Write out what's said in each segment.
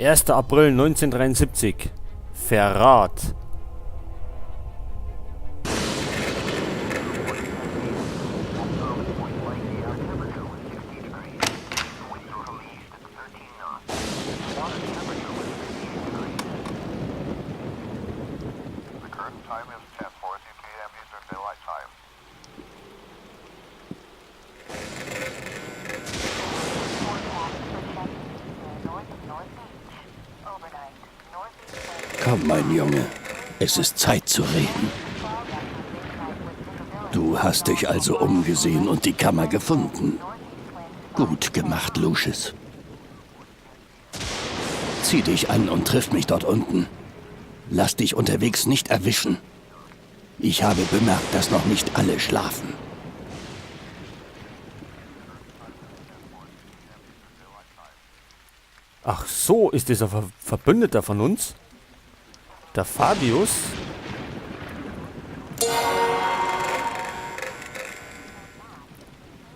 1. April 1973. Verrat. Komm, mein Junge. Es ist Zeit zu reden. Du hast dich also umgesehen und die Kammer gefunden. Gut gemacht, Lucius. Zieh dich an und triff mich dort unten. Lass dich unterwegs nicht erwischen. Ich habe bemerkt, dass noch nicht alle schlafen. Ach so, ist dieser Verbündeter von uns? Der Fabius?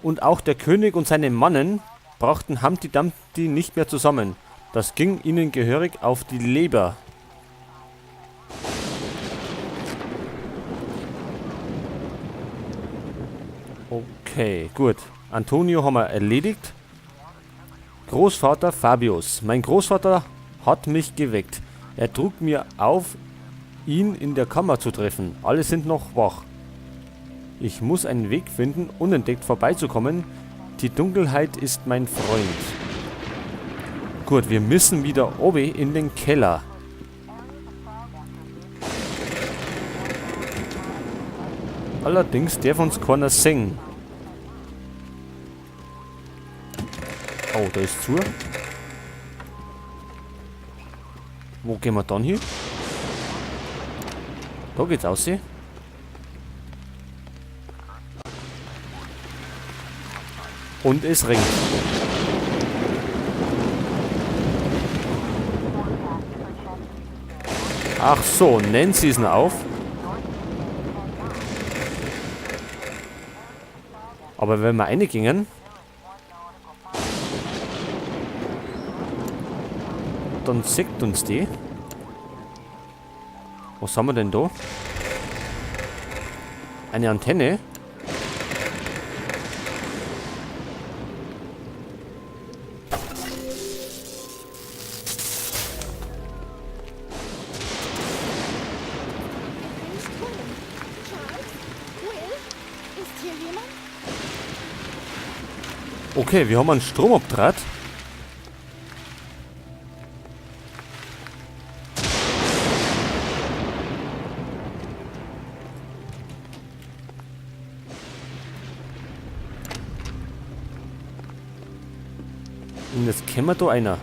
Und auch der König und seine Mannen brachten Humpty Dumpty nicht mehr zusammen. Das ging ihnen gehörig auf die Leber. Okay, gut. Antonio haben wir erledigt. Großvater Fabius. Mein Großvater hat mich geweckt. Er trug mir auf, ihn in der Kammer zu treffen. Alle sind noch wach. Ich muss einen Weg finden, unentdeckt vorbeizukommen. Die Dunkelheit ist mein Freund. Gut, wir müssen wieder oben in den Keller. Allerdings darf uns keiner sehen. Oh, da ist zu. Wo gehen wir dann hin? Da geht's aus. Und es regnet. Ach so, Nancy ist noch auf. Aber wenn wir reingingen, dann sieht uns die. Was haben wir denn da? Eine Antenne. Okay, wir haben einen Stromabdraht. Und jetzt kennen wir da einer.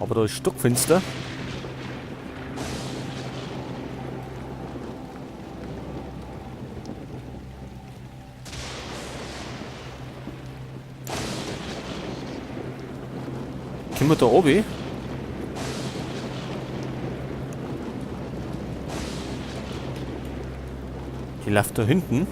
Aber da ist stockfinster. Können wir da oben? Die läuft da hinten.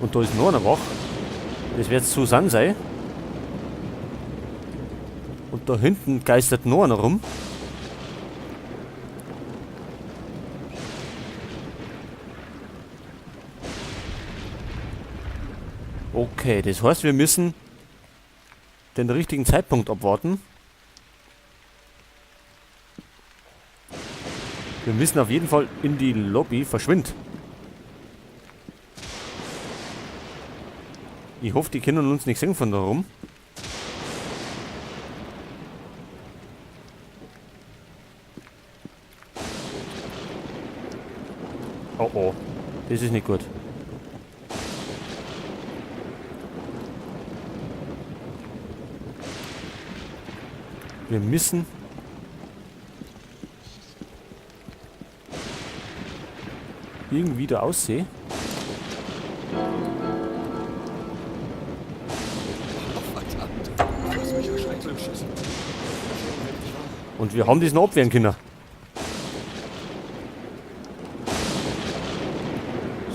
Und da ist noch einer wach. Das wird Susanne sein. Und da hinten geistert noch einer rum. Okay, das heißt, wir müssen den richtigen Zeitpunkt abwarten. Wir müssen auf jeden Fall in die Lobby. Verschwind! Ich hoffe, die können uns nicht sehen von da rum. Oh oh, das ist nicht gut. Wir müssen irgendwie da aussehen. Und wir haben diesen abwehren können.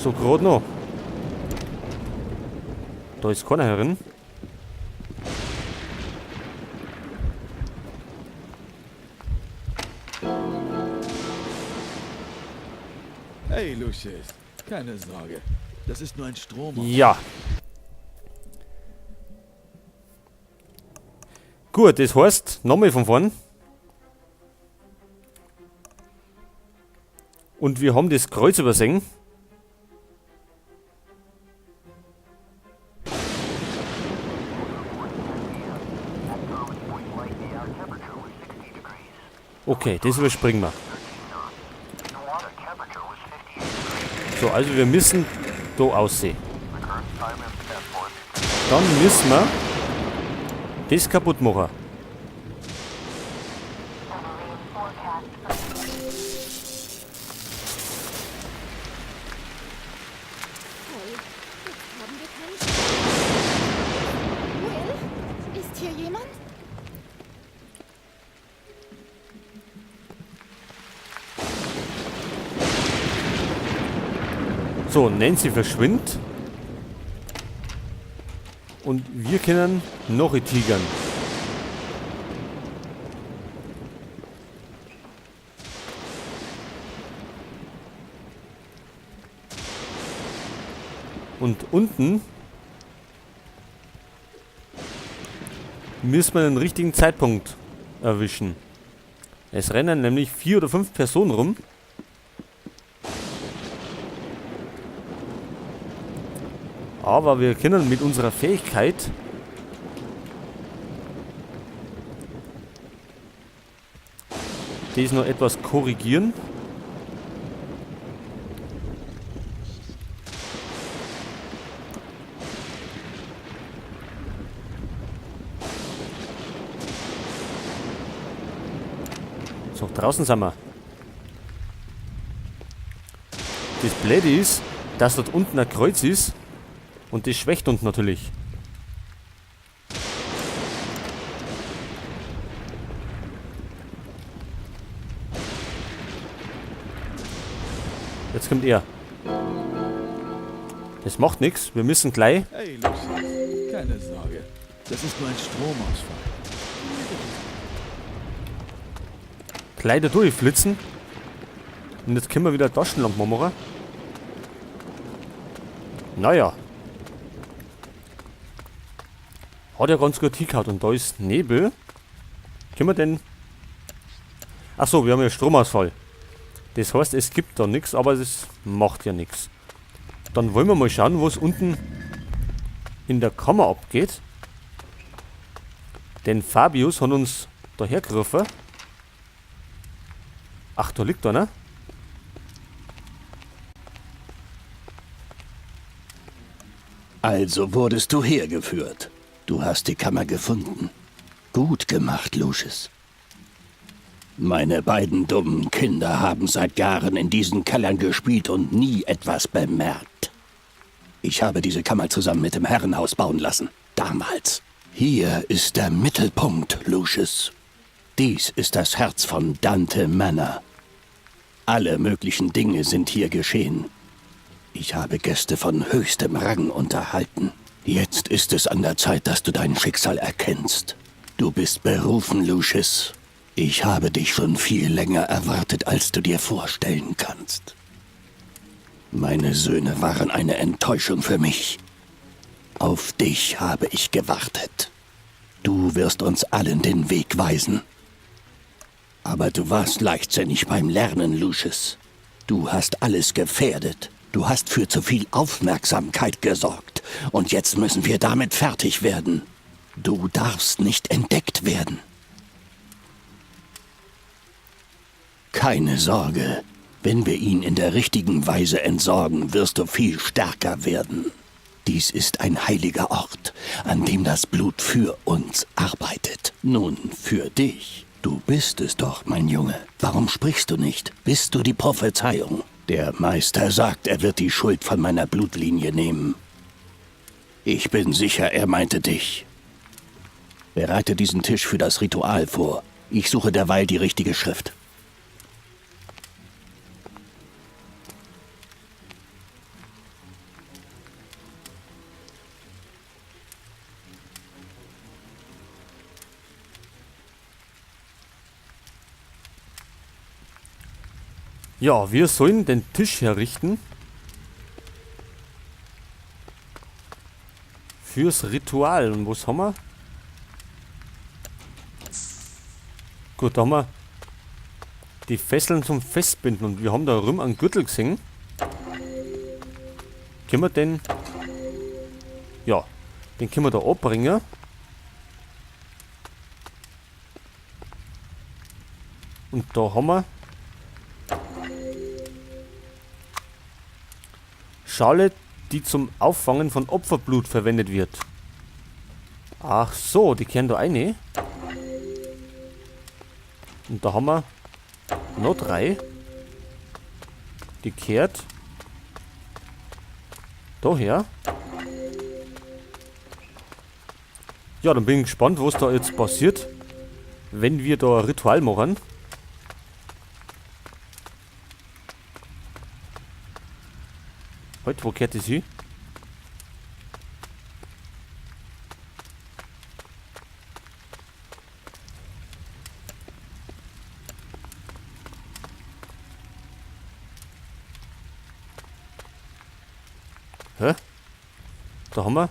So grad noch. Da ist keiner herin. Hey, Lucius. Keine Sorge. Das ist nur ein Strom. Ja. Gut, das heißt, nochmal von vorn. Und wir haben das Kreuz übersehen. Okay, das überspringen wir. So, also wir müssen da aussehen. Dann müssen wir das kaputt machen. Toll. Jetzt haben wir keinen Strom. Will, ist hier jemand? So, Nancy verschwindet. Und wir können noch tigern. Und unten müssen wir den richtigen Zeitpunkt erwischen. Es rennen nämlich 4 oder 5 Personen rum. Aber wir können mit unserer Fähigkeit das noch etwas korrigieren. So, draußen sind wir. Das Blöde ist, dass dort unten ein Kreuz ist. Und das schwächt uns natürlich. Jetzt kommt er. Das macht nix. Wir müssen gleich. Hey, Lucius. Keine Sorge. Das ist nur ein Stromausfall. Gleich da durchflitzen. Und jetzt können wir wieder Taschenlampen machen. Naja. Hat ja ganz gut hingehauen. Und da ist Nebel. Können wir denn... Achso, wir haben ja Stromausfall. Das heißt, es gibt da nix, aber es macht ja nix. Dann wollen wir mal schauen, was unten in der Kammer abgeht. Denn Fabius hat uns dahergerufen. Ach, da liegt einer. Also wurdest du hergeführt. Du hast die Kammer gefunden. Gut gemacht, Lucius. Meine beiden dummen Kinder haben seit Jahren in diesen Kellern gespielt und nie etwas bemerkt. Ich habe diese Kammer zusammen mit dem Herrenhaus bauen lassen. Damals. Hier ist der Mittelpunkt, Lucius. Dies ist das Herz von Dante Manor. Alle möglichen Dinge sind hier geschehen. Ich habe Gäste von höchstem Rang unterhalten. Jetzt ist es an der Zeit, dass du dein Schicksal erkennst. Du bist berufen, Lucius. Ich habe dich schon viel länger erwartet, als du dir vorstellen kannst. Meine Söhne waren eine Enttäuschung für mich. Auf dich habe ich gewartet. Du wirst uns allen den Weg weisen. Aber du warst leichtsinnig beim Lernen, Lucius. Du hast alles gefährdet. Du hast für zu viel Aufmerksamkeit gesorgt. Und jetzt müssen wir damit fertig werden. Du darfst nicht entdeckt werden. Keine Sorge. Wenn wir ihn in der richtigen Weise entsorgen, wirst du viel stärker werden. Dies ist ein heiliger Ort, an dem das Blut für uns arbeitet. Nun, für dich. Du bist es doch, mein Junge. Warum sprichst du nicht? Bist du die Prophezeiung? Der Meister sagt, er wird die Schuld von meiner Blutlinie nehmen. Ich bin sicher, er meinte dich. Bereite diesen Tisch für das Ritual vor. Ich suche derweil die richtige Schrift. Ja, wir sollen den Tisch herrichten. Fürs Ritual. Und was haben wir? Gut, da haben wir die Fesseln zum Festbinden. Und wir haben da rum einen Gürtel gesehen. Können wir den... Ja, den können wir da abbringen. Und da haben wir Schale, die zum Auffangen von Opferblut verwendet wird. Ach so, die kehren da rein. Und da haben wir noch 3. Die kehrt daher. Ja, dann bin ich gespannt, was da jetzt passiert, wenn wir da ein Ritual machen. Halt, wo kehrt das hin? Hä? Da haben wir.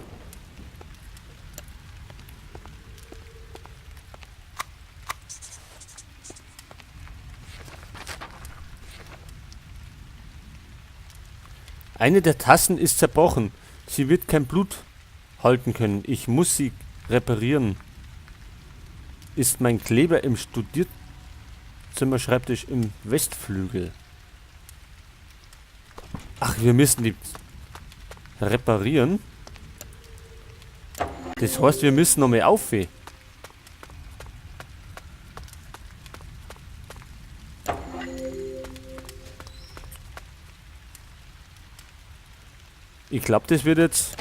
Eine der Tassen ist zerbrochen. Sie wird kein Blut halten können. Ich muss sie reparieren. Ist mein Kleber im Studierzimmerschreibtisch im Westflügel. Ach, wir müssen die reparieren. Das heißt, wir müssen nochmal auf. Ich glaub, das wird jetzt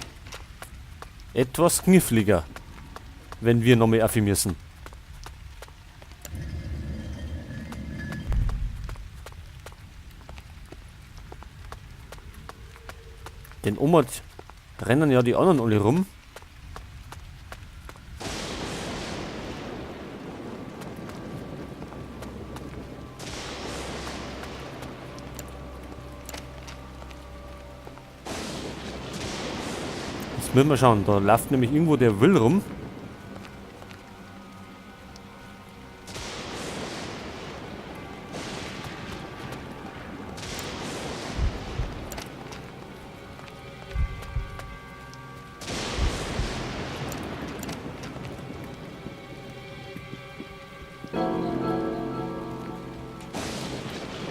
etwas kniffliger, wenn wir nochmal auf müssen. Denn oben rennen ja die anderen alle rum. Jetzt müssen wir schauen, da läuft nämlich irgendwo der Will rum.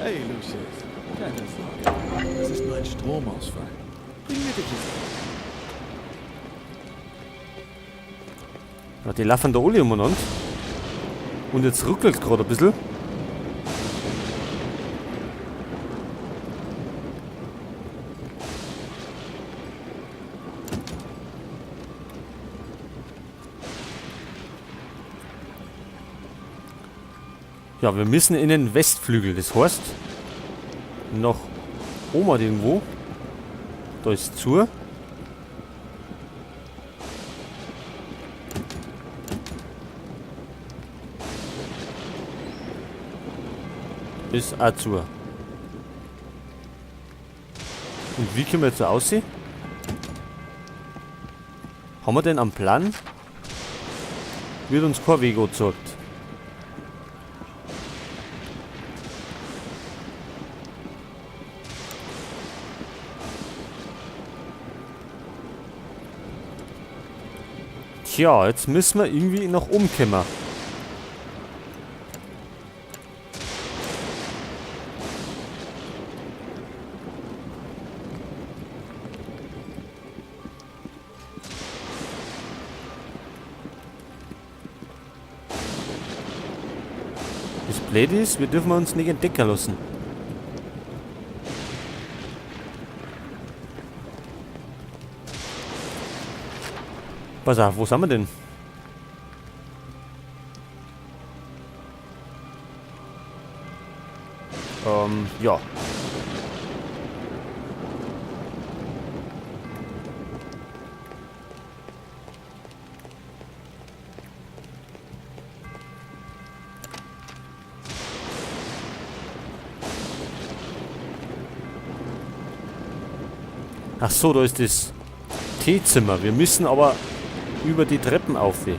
Hey Lucius, keine Sorge, das ist nur ein Stromausfall. Bring mir dich jetzt. Ja, die laufen da alle umeinander. Und jetzt ruckelt gerade ein bisschen. Ja, wir müssen in den Westflügel. Das heißt, nach oben irgendwo. Da ist zu. Ist auch zu. Und wie können wir jetzt so aussehen? Haben wir denn einen Plan? Wird uns kein Weg angezeigt. Tja, jetzt müssen wir irgendwie nach oben kommen. Das Blöde ist, wir dürfen uns nicht entdecken lassen. Pass auf, wo sind wir denn? Ja. Ach so, da ist das Teezimmer. Wir müssen aber über die Treppen auf. Das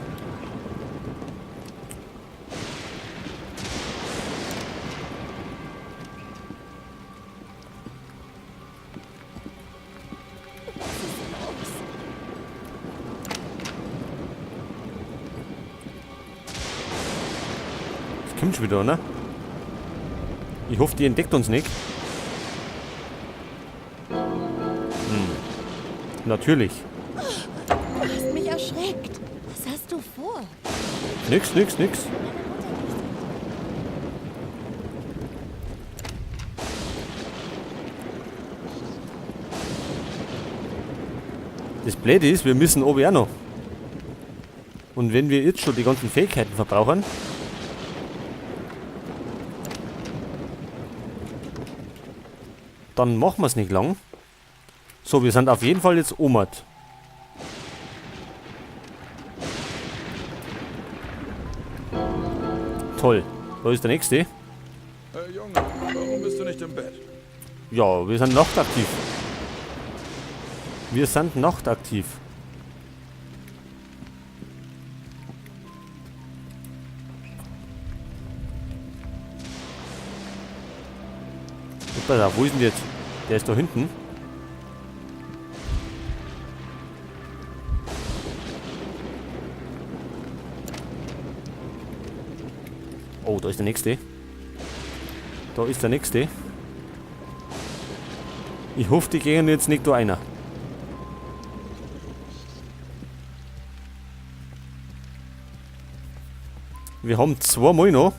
kommt schon wieder, ne? Ich hoffe, die entdeckt uns nicht. Natürlich. Du hast mich erschreckt. Was hast du vor? Nix, nix, nix. Das Blöde ist, wir müssen oben auch noch. Und wenn wir jetzt schon die ganzen Fähigkeiten verbrauchen, dann machen wir's nicht lang. So, wir sind auf jeden Fall jetzt Omad. Toll. Da ist der nächste. Hey Junge, warum bist du nicht im Bett? Ja, wir sind nachtaktiv. Wir sind nachtaktiv. Pass auf, wo ist denn jetzt? Der ist da hinten. Oh, da ist der nächste. Da ist der nächste. Ich hoffe, die gehen jetzt nicht da einer. Wir haben zweimal noch.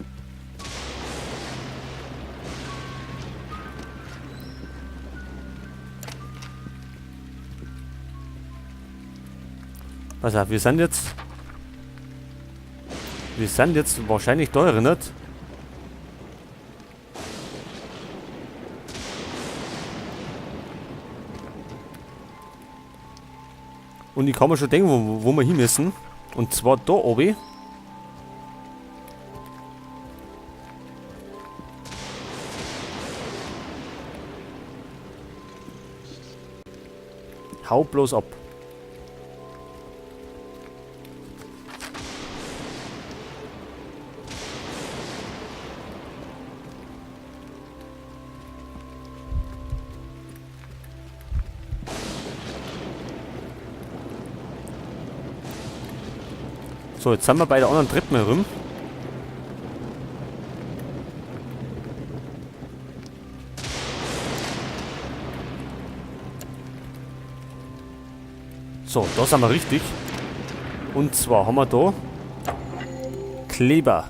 Pass auf, wir sind jetzt wahrscheinlich da erinnert. Und ich kann mir schon denken, wo wir hin müssen. Und zwar da oben. Hau bloß ab. So, jetzt sind wir bei der anderen Treppe herum. So, da sind wir richtig. Und zwar haben wir da Kleber.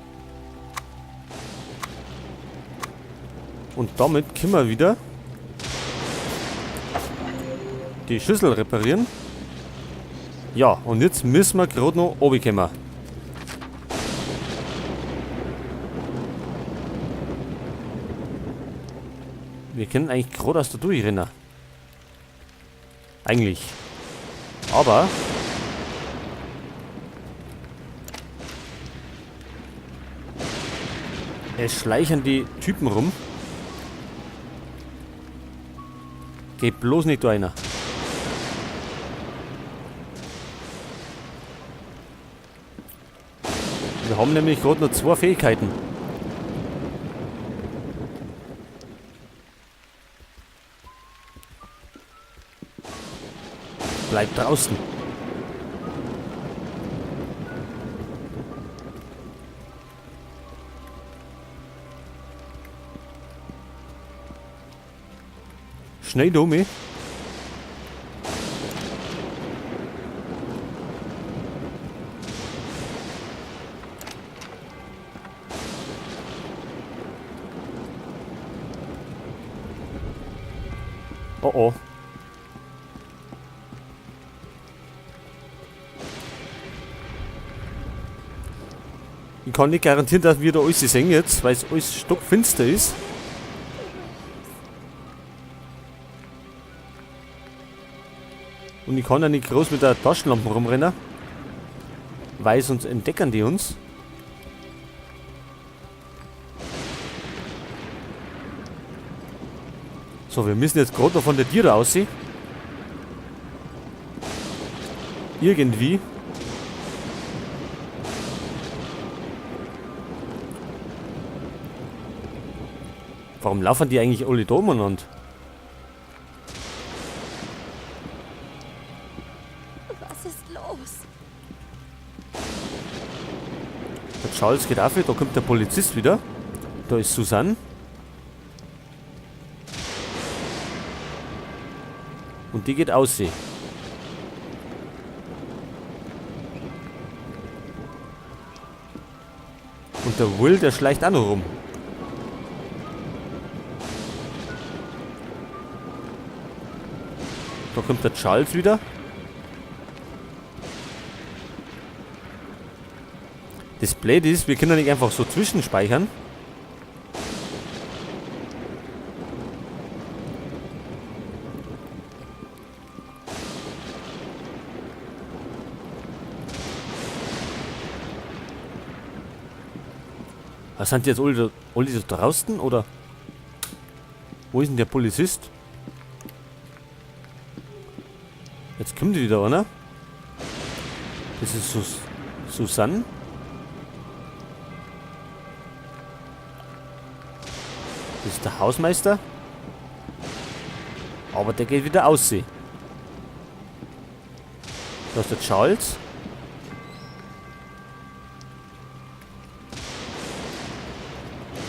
Und damit können wir wieder die Schüssel reparieren. Ja, und jetzt müssen wir grad noch runterkommen. Wir können eigentlich grad aus der durchrennen. Eigentlich. Aber es schleichen die Typen rum. Geht bloß nicht da einer. Wir haben nämlich gerade noch zwei Fähigkeiten. Bleib draußen. Schnell, Domi. Oh oh. Ich kann nicht garantieren, dass wir da alles sehen jetzt, weil es alles stockfinster ist. Und ich kann ja nicht groß mit der Taschenlampe rumrennen, weil sonst entdecken die uns. So, wir müssen jetzt gerade noch von der Tür raus. Irgendwie. Warum laufen die eigentlich alle da umeinander? Was ist los? Der Charles geht auf, da kommt der Polizist wieder. Da ist Susanne. Und die geht aussehen. Und der Will, der schleicht auch noch rum. Da kommt der Charles wieder. Das Blöde ist, wir können ja nicht einfach so zwischenspeichern. Was sind die jetzt alle da draußen, oder? Wo ist denn der Polizist? Jetzt kommt die wieder, oder? Das ist Susanne. Das ist der Hausmeister. Aber der geht wieder aussehen. Da ist der Charles.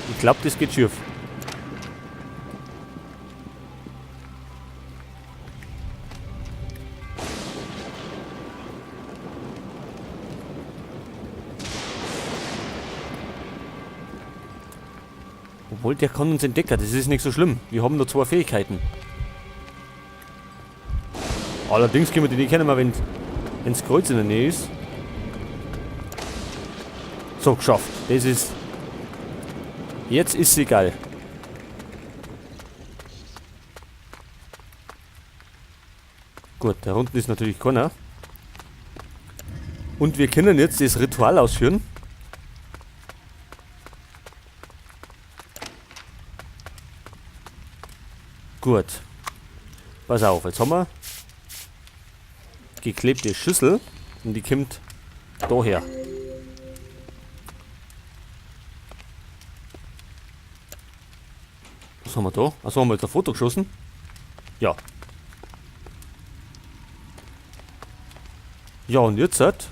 Ich glaub, das geht schief. Obwohl, der kann uns entdecken. Das ist nicht so schlimm. Wir haben nur 2 Fähigkeiten. Allerdings können wir die nicht kennen, wenn's Kreuz in der Nähe ist. So, geschafft. Das ist... Jetzt ist sie geil. Gut, da unten ist natürlich keiner. Und wir können jetzt das Ritual ausführen. Gut. Pass auf, jetzt haben wir geklebte Schüssel und die kommt daher. Was haben wir da? Achso, haben wir jetzt ein Foto geschossen? Ja. Ja, und jetzt halt?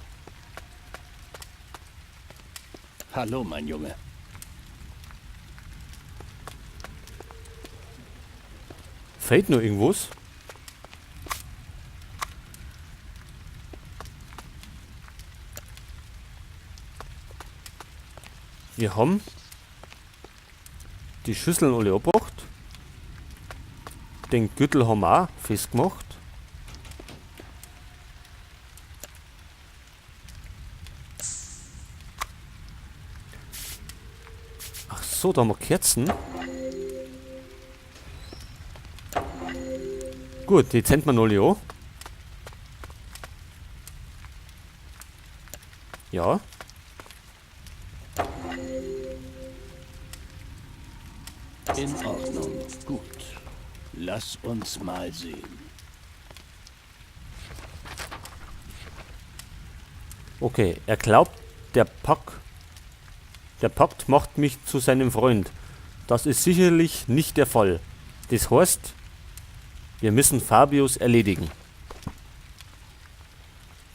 Hallo, mein Junge. Fehlt noch irgendwas? Wir haben die Schüsseln alle abgebracht. Den Gürtel haben wir auch festgemacht. Ach so, da haben wir Kerzen. Gut, die zählt man alle an. Ja. In Ordnung. Gut. Lass uns mal sehen. Okay, er glaubt, der Pakt macht mich zu seinem Freund. Das ist sicherlich nicht der Fall. Das heißt, wir müssen Fabius erledigen.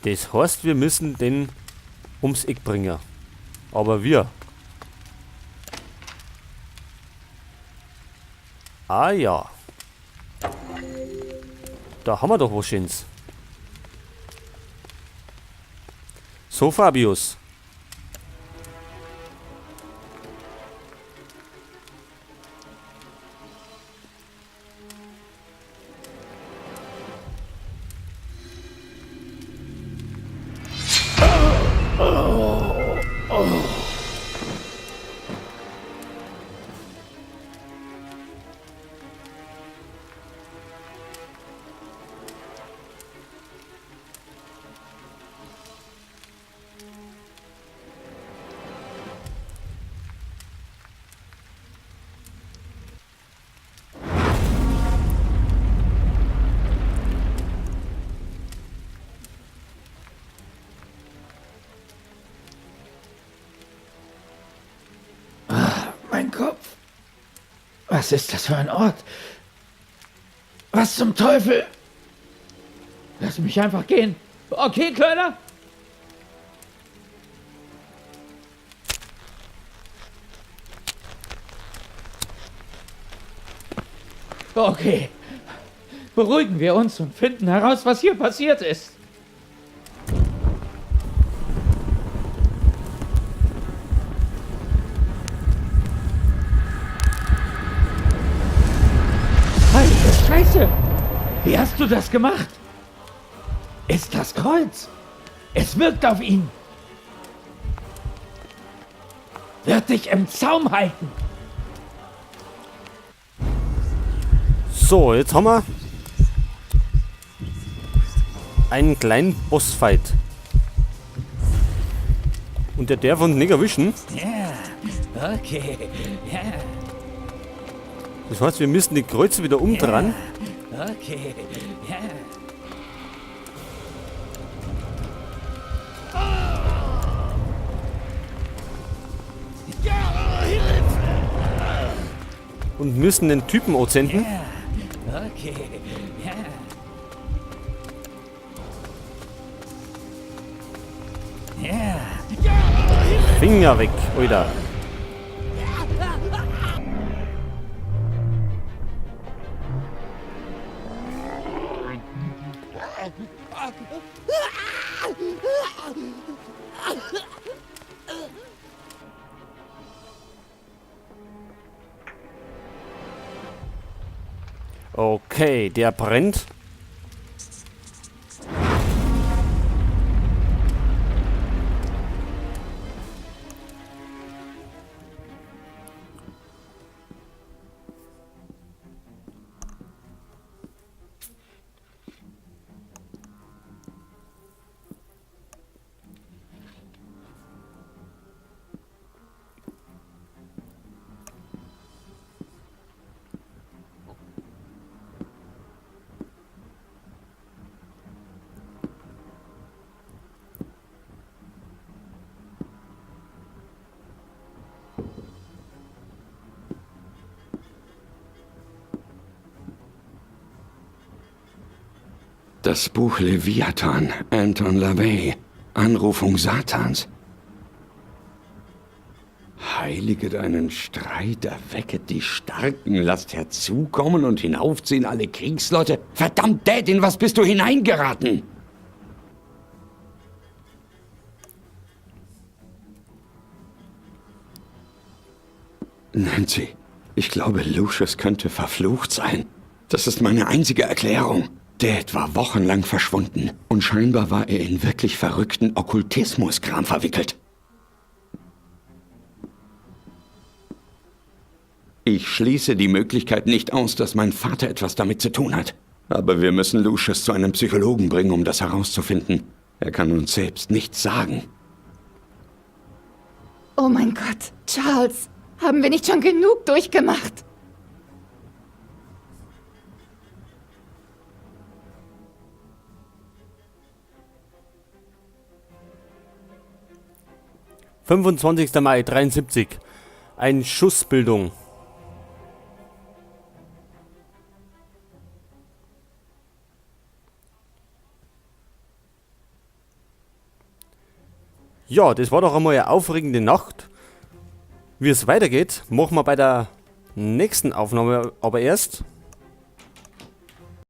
Das heißt, wir müssen den ums Eck bringen. Aber wir. Ah ja. Da haben wir doch was Schönes. So, Fabius. Was ist das für ein Ort? Was zum Teufel? Lass mich einfach gehen. Okay, Kleiner? Okay. Beruhigen wir uns und finden heraus, was hier passiert ist. Heilige Scheiße! Wie hast du das gemacht? Ist das Kreuz? Es wirkt auf ihn. Wird dich im Zaum halten. So, jetzt haben wir einen kleinen Bossfight. Und der darf uns nicht erwischen. Ja, okay. Ja, Das heißt, wir müssen die Kreuze wieder umdrehen. okay. Ja. Und müssen den Typen anzünden. Okay. Ja. Ja. Finger weg, Alter. Okay, der brennt. Das Buch Leviathan, Anton LaVey, Anrufung Satans. Heiliget einen Streit, erwecket die Starken, lasst herzukommen und hinaufziehen alle Kriegsleute. Verdammt, Dad, in was bist du hineingeraten? Nancy, ich glaube, Lucius könnte verflucht sein. Das ist meine einzige Erklärung. Dad war wochenlang verschwunden und scheinbar war er in wirklich verrückten Okkultismuskram verwickelt. Ich schließe die Möglichkeit nicht aus, dass mein Vater etwas damit zu tun hat. Aber wir müssen Lucius zu einem Psychologen bringen, um das herauszufinden. Er kann uns selbst nichts sagen. Oh mein Gott, Charles, haben wir nicht schon genug durchgemacht? »25. Mai 73. Ein Schussbildung. Ja, das war doch einmal eine aufregende Nacht. Wie es weitergeht, machen wir bei der nächsten Aufnahme aber erst.